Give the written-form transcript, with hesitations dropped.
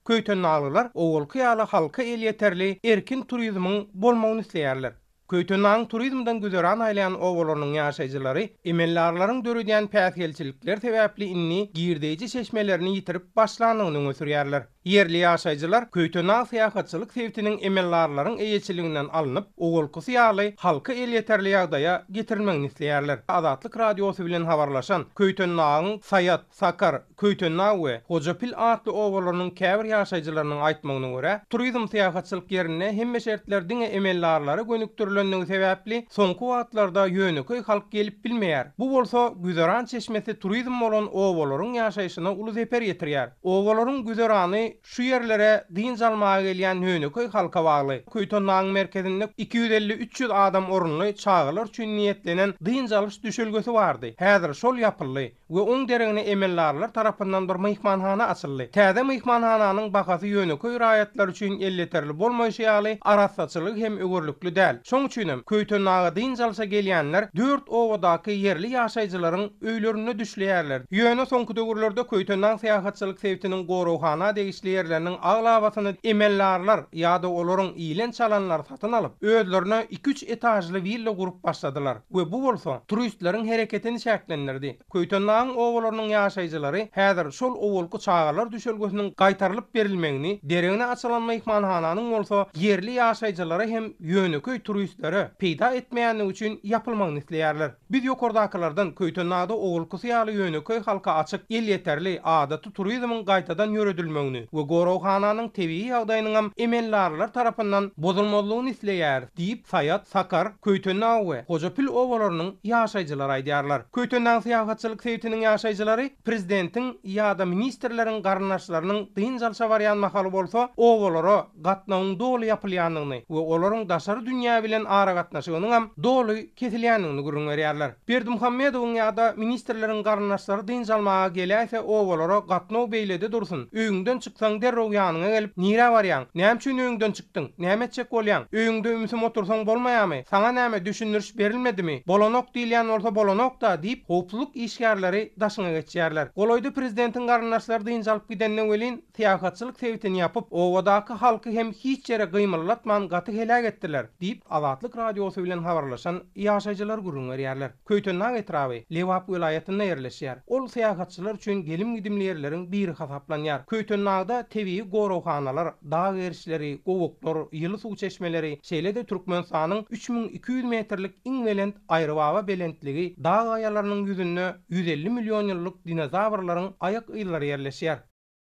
Köýtendaglylar owalky ýaly halka elýeterli erkin turizmiň bolmagyny isleýärler. Köýtendagyň turizmden güzeran aýlaýan obalarynyň ýaşaýjylary emeldarlaryň döredýän päsgelçilikleri sebäpli indi girdeýji çeşmelerini ýitirip başlandygyny öňe sürýärler. Ýerli ýaşaýjylar Köýtendag syýahatçylyk sebitiniň emeldarlaryň eýeçiliginden alnyp, owalkysy ýaly halka elýeterli ýagdaýa getirilmegini isleýärler. Azatlyk Radiosy bilen habarlaşan Köýtendagyň Saýat, Sakar, Köýtendag we Hojapil atly obalarynyň käbir ýaşaýjylarynyň aýtmagyna görä, turizm syýahatçylyk ýerinde hemme şertler diňe emeldarlara gönükdirilenligi sebäpli, soňky wagtlarda ýönekeý halk gelip bilmeýär. Bu bolsa güzeran çeşmesi turizm bolan obalaryň ýaşaýşyna uly zeper ýetirýär. Obalaryň güzerany şu ýerlere dynç almaga gelýän ýönekeý halka bagly. Köýtendagyň merkezinde 250-300 adam orunly çagalar üçin niýetlenen dynç alyş düşelgesi bardy. Häzir şol ýapyldy. We oň deregine emeldarlar tarapyndan bir myhmanhana açyldy. Täze myhmanhananyň bahasy ýönekeý raýatlar üçin elýeterli bolmaýşy ýaly, arassaçylygy hem öwerlikli däl. Şoň üçinem, Köýtendaga dynç alşa gelýänler dört obadaky ýerli ýaşaýjylaryň öýlerinde düşleýärler. Ýöne soňky döwürlerde Köýtendag syýahatçylyk sebitiniň goraghana degişli ýerleriniň aglabasyny emeldarlar ýa-da olaryň iýlen-çalanlary satyn alyp, özlerine iki-üç etažly willa gurup başladylar we bu bolsa turistleriň hereketini çäklendirdi. Köýtendagyň obalarynyň ýaşaýjylary häzir şol owalky çagalar düşelgesiniň gaýtarylyp berilmegini, deregine açylan myhmanhananyň bolsa ýerli ýaşaýjylara hem ýönekeý turistlere peýda etmeýändigi üçin ýapylmagyny isleýärler. Biz ýokardakylardan Köýtendagda owalkysy ýaly ýönekeý halka açyk, elýeterli, adaty turizmiň gaýtadan ýöredilmegini we goraghananyň tebigy ýagdaýynyňam emeldarlar tarapyndan bozulmazlygyny isleýäris diýip, Saýat, Sakar, Köýtendag we Hojapil obalarynyň ýaşaýjylary aýdýarlar. Köýtendag syýahatçylyk sebitiniň ýaşaýjylary prezidentiň ýa-da ministrleriň garyndaşlarynyň dynç alşa barýan mahaly bolsa obalara gatnawyň doly ýapylýandygyny we olaryň daşary dünýä bilen aragatnaşygynyňam doly kesilýändigini gürrüň berýärler. Berdimuhamedowyň ýa-da ministrleriň garyndaşlary dynç almaga geläýse obalara gatnaw beýlede dursun, öýüňden çyksaň derrew ýanyňa gelip, nirä barýaň, näme üçin öýüňden çykdyň, näme etjek bolýaň, öýüňde ümsüm otursaň bolmaýamy, saňa näme düşündiriş berilmedimi, bolanok diýilýän bolsa bolanok-da diýip, howpsuzlyk işgärleri daşyňa geçýärler. Golaýda prezidentiň garyndaşlary dynç alyp gidende welin, syýahatçylyk sebitini ýapyp, obadaky halky hem hiç ýere gymyldatman gaty heläk etdiler, diýip, Azatlyk Radiosy bilen habarlaşan ýaşaýjylar gürrüň berýärler. Köýtendag etraby Lebap welaýatynda ýerleşýär. Ol syýahatçylar üçin gelim-gidimli ýerleriň biri hasaplanýar. Köýtendagda tebigy goraghanalar, dag gerişleri, gowaklar, ýyly suw çeşmeleri, şeýle-de Türkmenistanyň 3200 metrlik iň belent Aýrybaba belentligi, dag gaýalarynyň ýüzünde 150 million ýyllyk dinozawrlaryň aýak yzlary ýerleşýär.